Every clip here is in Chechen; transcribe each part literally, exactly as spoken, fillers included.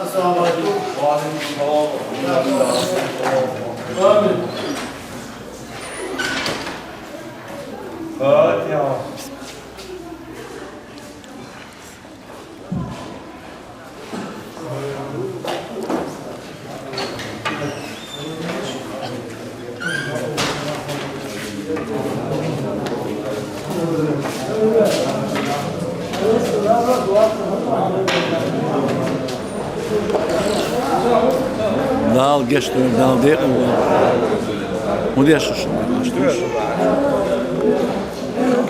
السلام عليكم. وعليكم السلام. آمين. فاتحة. Дала гечдойла, Дала декъал дойла. ХӀун деш шу?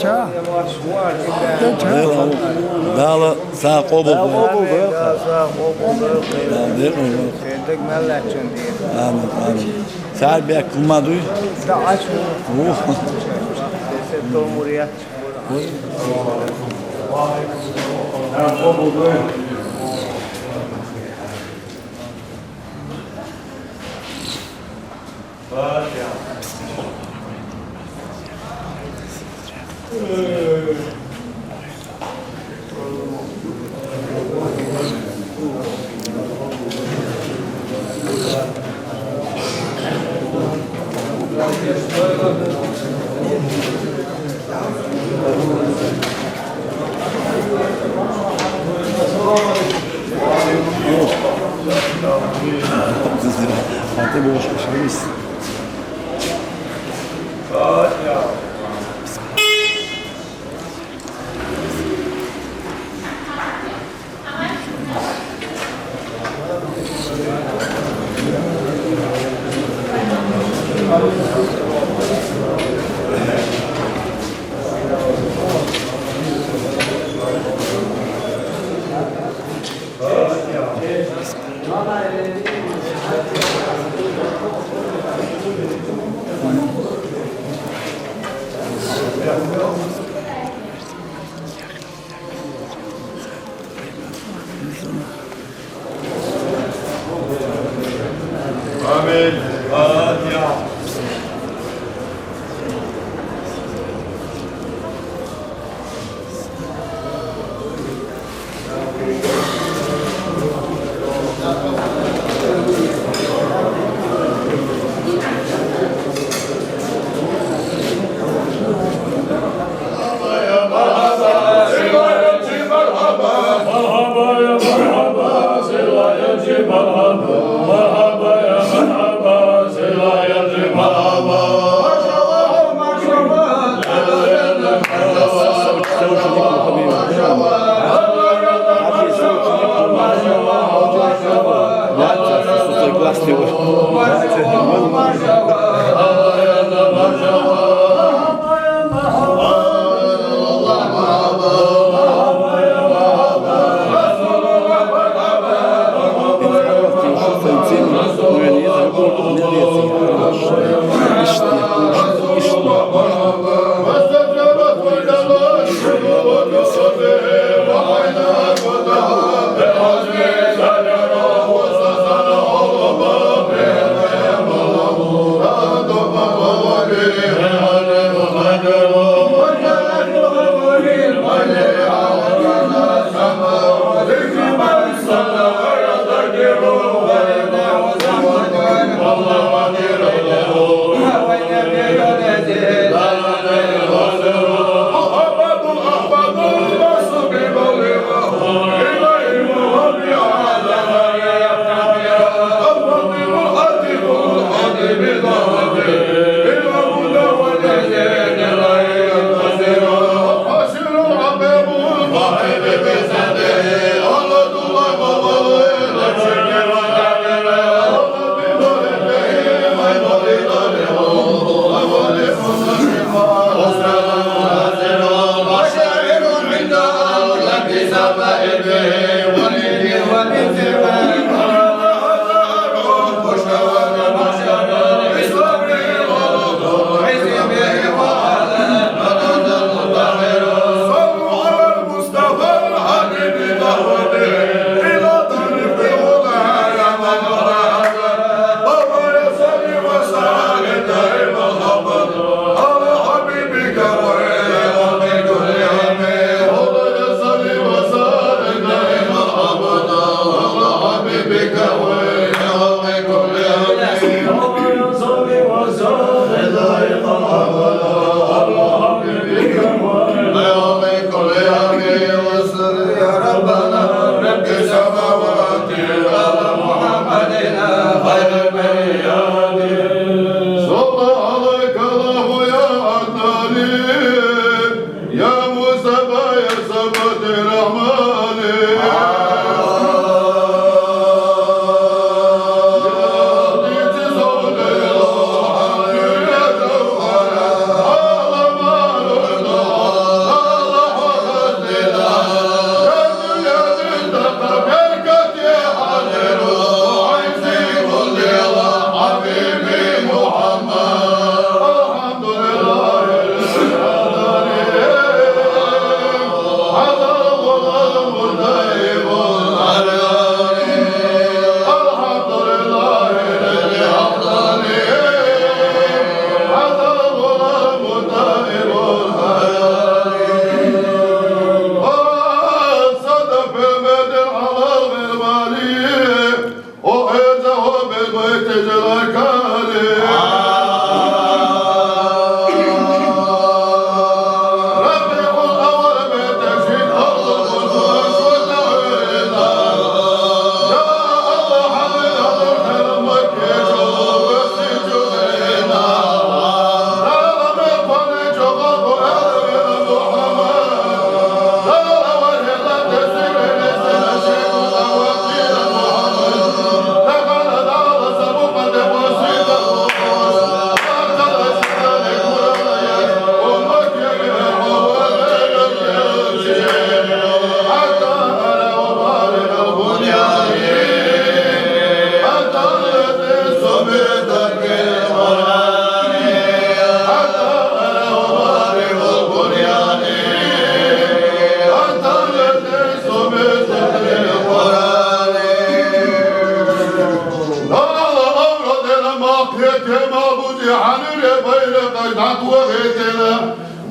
Ча? Дала, Дала са къобал дойла. Дала декъал дойла. Амин, амин. Цар бехк хӀумма дуй? О. آمين. فاتحة. يا مصطفى يا صفوة الرحمن.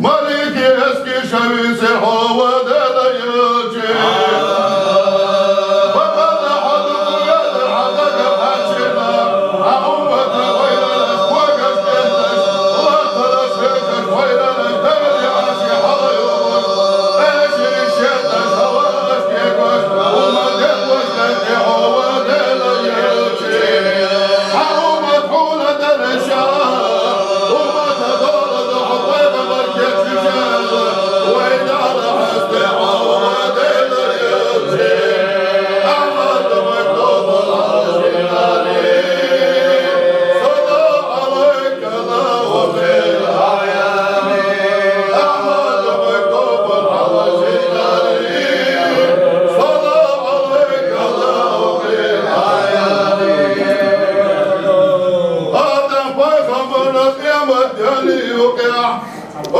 ملك اسكي شوي سحو ودل يلجي. Адам пайхаммарны къиямат дени юкъя.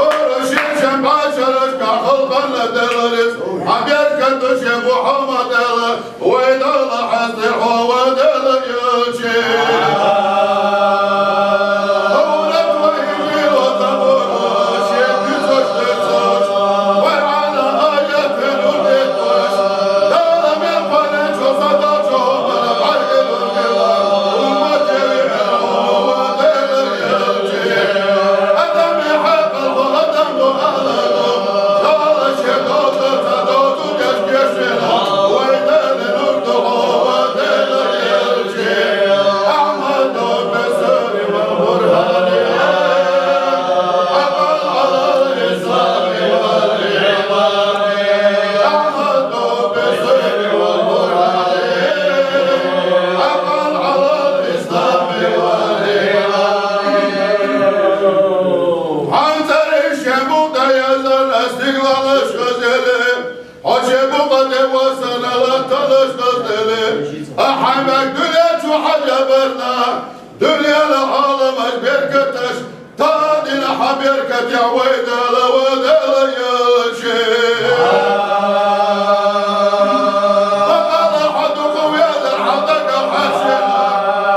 Оруши чен бачараш кахыл къанна деларис. Аберка души Мухаммад ала. Вайдала хасти хова дела ючи. Хьанцӏари шемукъа язар астиглалаш гъазели, гьачи букъа девасанала талаш гъазели, ахьамак дуьнья чу гьажабарна, дуьньяла гьаламаш беркаташ, тадина гьа беркат я вайдала ва дала яши. Бакъала гьа духу везар гьа дага гьашина,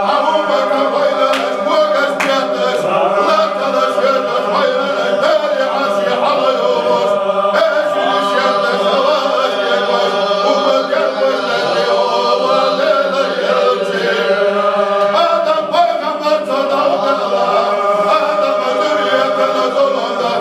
гьа уммата вайдалаш, вагаш беташ, латалаш везар вайдалаш, бери гьаши гьала юлуш, эшили шеташ, аваш кекваш, уммат кекваш, лати ва дала яши. Адам пайхаммар цадавдала, Адам зурриятала зулумда,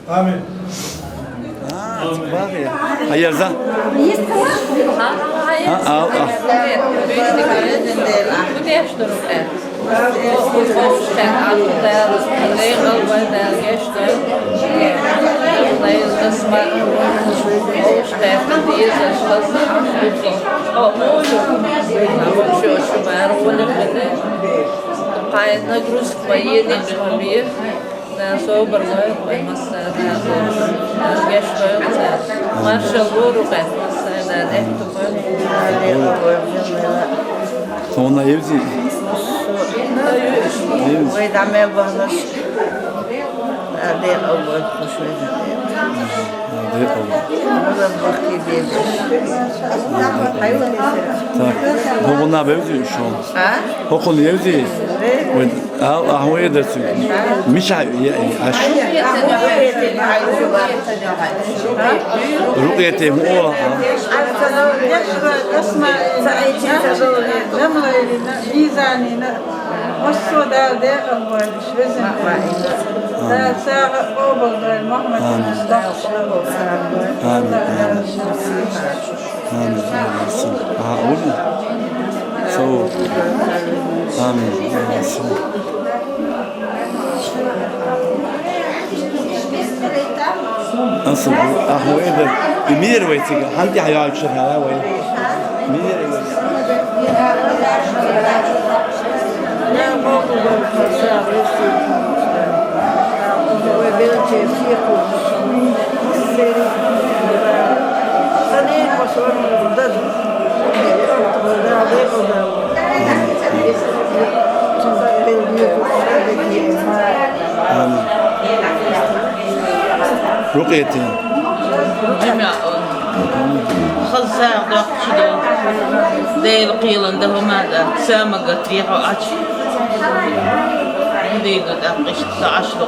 Амин. А, цӀа бахъя. Хьаерза. А, а, а. Нагрузка ма йий, ма бий. Дала собар лойла вай массаза, Дала гешт дойла царна. Маршалла ву Рукъет массаза, Дала эхь тӀа войла. Суна евзи? Евзи. Вай дӀа мел бахнаш. Дала декъал войла, хуш веза. Дала декъал войла. Мурад бахкий дезаш. Так, хӀокхунна бевзи шун? А? ХӀокхунна евзи? Вай. Ал, ахӀун эдаци. Миша, я, я, аш. Рукъете хӀун ола, а? Амин. Амин. Амин. Амин. Амин. Амин. Асыл, ахӀвайда, мир вай цига, хӀанти хьаяьлча хьала вай. Мир вай. Амин. Рукъете. Жимаъ. Хаза сагӀа доккхуш ду. Дела кхелан да хӀума да. Самагат дехьо ач. Дийду тӀаккха иштта ач ду.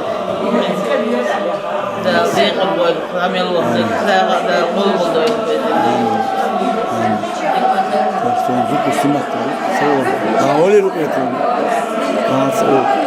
Да, декъал войла, амел вахта, сагӀа да, къулгӀу дойла. Так, что он звук снимать, а? А, оли рукъете. А, целый.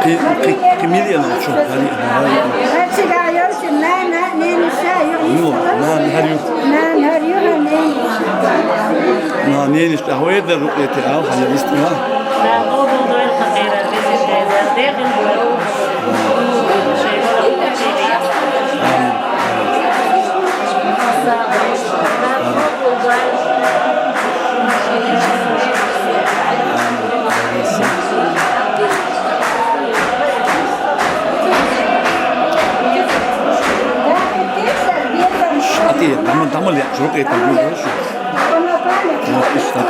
Кхы, кхы, кхы мила яьннай шун? ХӀара, хӀара. Нана, нана, хӀара ю. Нана, хӀара ю, хӀара нана. Нана, ненаш тӀехьа вай дар рукъ ете, ау, хьан дистина? Амин. Ати, дама, дама ле, шурук это, ну, хорошо. Ну, пусть так.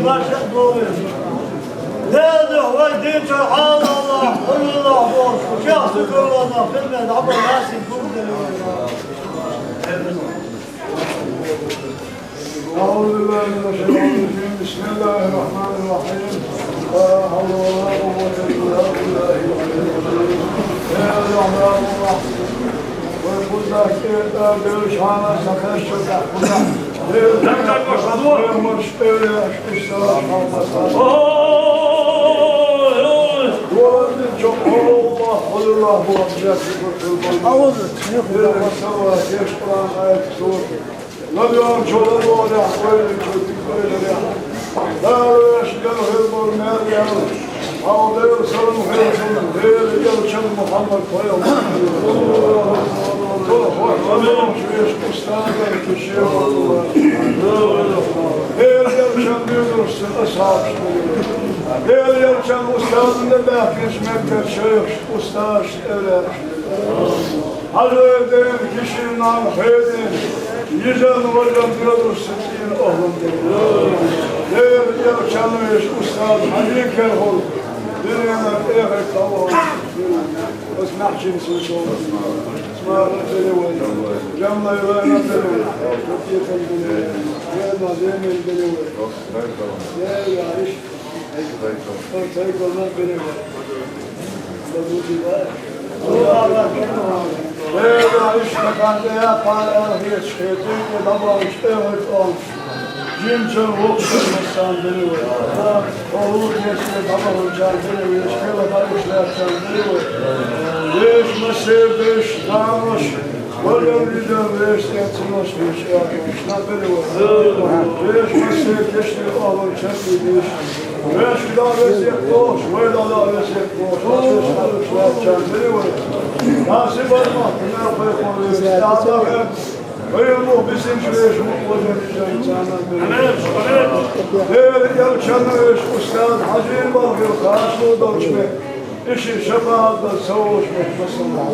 Лаза вай динчу хьалаллахь, хьулаллахь бохуш, кху чехка ца хиларна хилла дӀабахьа ясин кура делла вай. أعوذ بالله من الشيطان الرجيم. بسم الله الرحمن الرحيم. لا حول ولا قوة إلا بالله العلي العظيم. يا أرحم الراحمين. Вай кхузахь кӀира тӀа бераш хьанна сан кхаьчча тӀехь кхузахь. Дела, Дала вешан ган хир болу мел ял, хьалха Делан салам хилчун, Делан элчан Мухьаммад пайхамар. Дела, вешан устазан кхин шен валла. Делан элчан дуьйцурш цун асхьабаш. Делан элчан устазан де баьхкинчу меттера шайхаш, устазаш, эвлаяаш. Хьажа вай ден, кхин шен нана хедийна, йижарна, важарна доьдуш сан цӀийнан охӀлам дерг. Делан элчан вешан устаз Хьажин керахула дуьненара эхарта дӀавахана. Ас маьхчина сов. Смарна делла вай. Жамлай вайна делла вай. Капитан делла вай. Вена Земин делла вай. Делла иш. Вела, иштта кхана тӀе яппара аьлла хеташ хетий, тӀе дӀабаханчу тӀе хӀоьтту оха. Жимачун воккхачун массарна дели вай. Хьо хӀума хеташ тӀе дӀабаханчарна дели вай, шкела баьргаш лаьцначарна дели вай. Вешан массеран деш, заманаш, Валлал вижар вешан цӀен цунаш веш аьлла, шна белла вай. Вешан массеран кешнийн охӀлан чарте деш. Вешан дӀа весет лохуш, вай дӀа весет лохуш. Вешан хьалаш ваьччарна белла вай. Насиб ма, дуьнен пайхамар вешан тӀаьхьа. Вай мух бисинчу вешан мух валлал вижар царна белла вай. Дела элчан вешан устаз Хьажин бахар хасо долчу бен. И ши шапаӀат дан ца волуш вай масалла.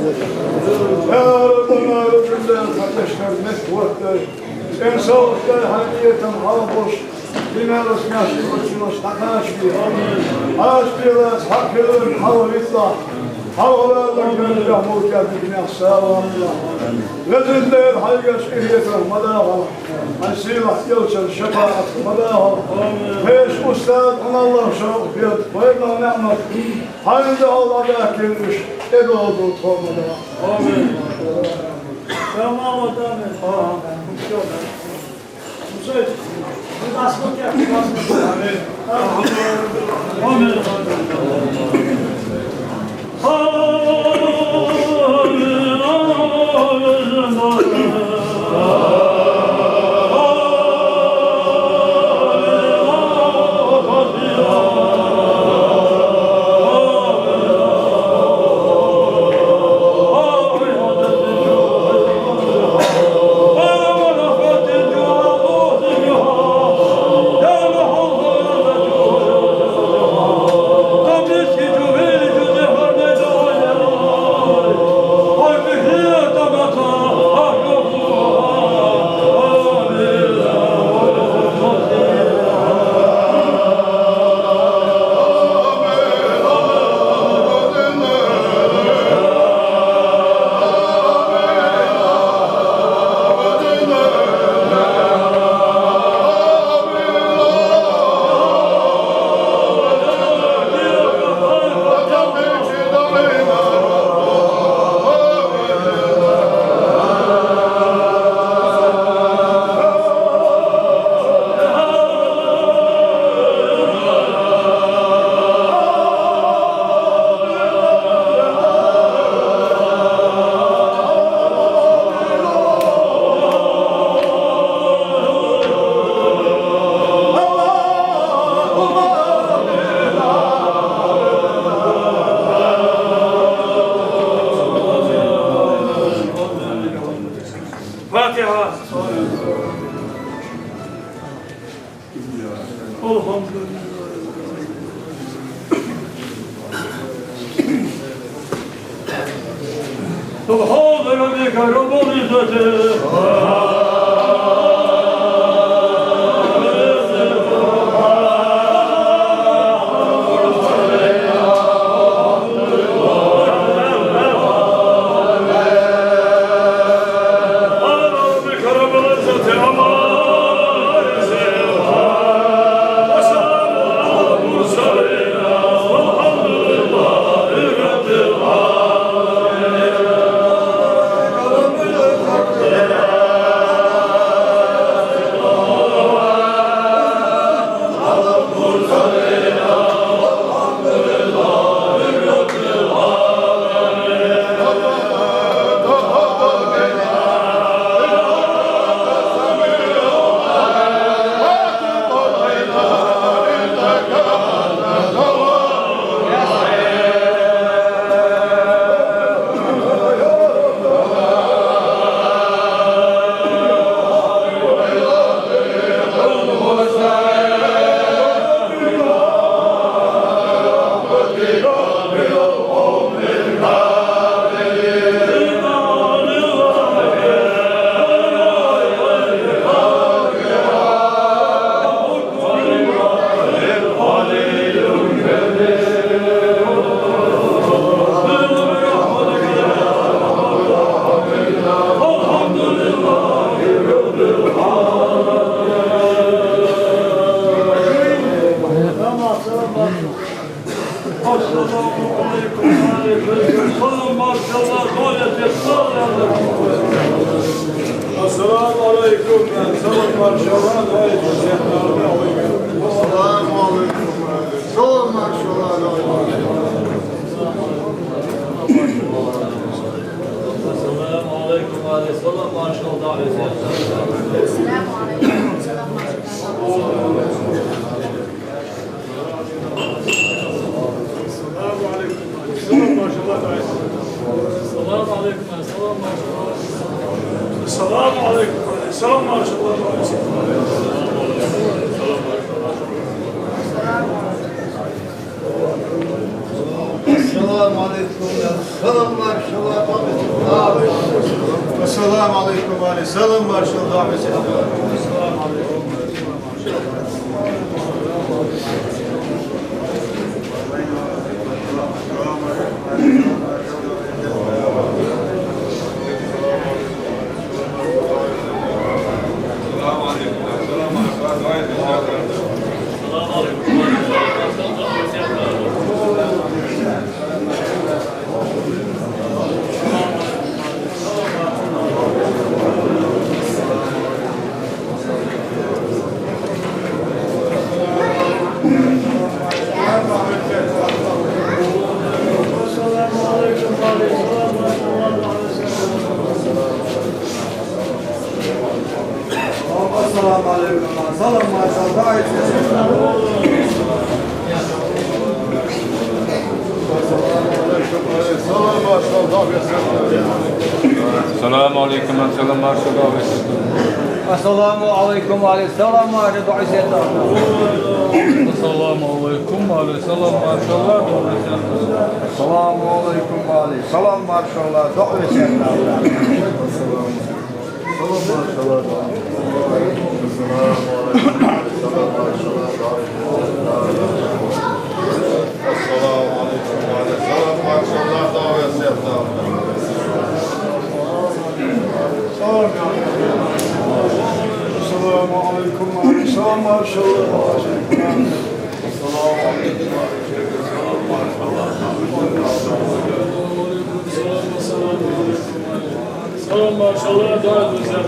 Я Раббана, я Раббана, хьан тӀе шкара меттахӀоттар. ЦӀена совгӀат дай хьан къинхетам хьалхаболуш, динарас маьхча вачунаш дӀакхачабе. Хьаша пелас хьан хиларна хьалхавитлахь. Хьалхаваьлларг герзахь муртех диканех салам лахь. Везан Дела, хьайгаш къинхетам ма дахьалахь. Хьайн сийлахь элчан шапаӀат ма дахьалахь. Вешан устаз Ӏуналлах шовкъ хетта, пайда неӀмат. Хьайна дуьхьал дӀадаьхкина уьш, тӀедогӀу тхо ма дан. Амин. Амин. Амин. فاتحة. الحمد لله. سبحان ربك رب العزة. Ассаламу алейкум. Салам, маршалла. Ассаламу алейкум. Салам, маршалла. Ассаламу алейкум. Салам, маршалла. السلام عليكم. السلام، ما شاء الله تعالى. السلام عليكم. السلام، ما شاء الله. السلام عليكم. السلام، ما شاء الله تعالى. السلام عليكم. السلام، ما شاء الله تعالى. السلام عليكم. السلام، ما شاء الله تعالى. السلام عليكم. السلام عليكم. السلام، ما شاء الله. السلام عليكم. السلام، ما شاء الله. السلام عليكم. السلام عليكم. السلام عليكم. السلام عليكم. السلام عليكم. السلام، ما شاء الله. السلام عليكم. السلام، ما شاء الله. السلام عليكم. Салам, маршалла, дуа эт бизге.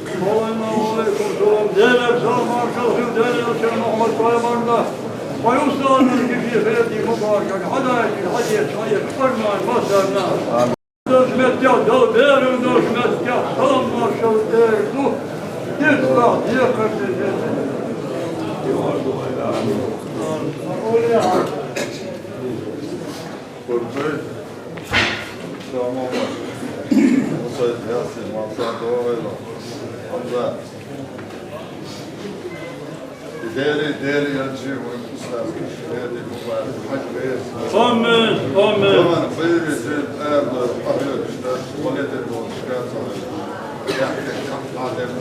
Салам алейкум, салам. Дерек, салам, маршал, дерек, салам, маршал. Ой, усталарның киши хәйрәти мөбарәк, хәдәҗи, хәҗәт, хәҗәт, фәрман, басарна. Дошметкә, дал бәрү дошметкә, салам, маршал, дерек, ду. Дерек, дерек, дерек. Күрдек. Tamam. Olsaydı yazsın, maksat doğruydu. Hamza. Deri, deri yancı, usta, deri, mübarek, hak versin. Amin, amin. Tamam, buyurun, erdo, ahıyor, işte, tuvalete doğru çıkarsanız. Yakın, kapı, adem,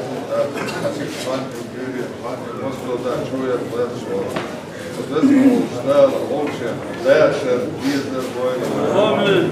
açık, sanki, buyurun, hadi, Moskova'da çoğu yapılar sonra. Amin. Amin.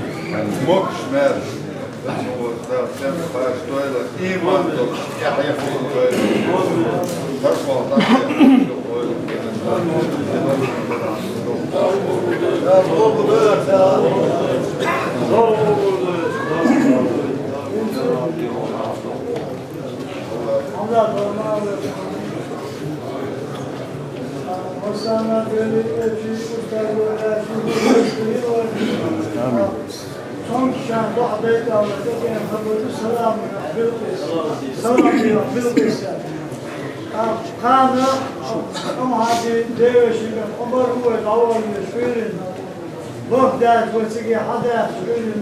Son kişan bu adayı da alacak, yani, kabulü selam, bilgis. Selam, bilgis. Kanı, ama hadi, deveşinden, ama ruhu, davarlı, şöyle. Bak, dert, bu sigi, hadi, şöyle.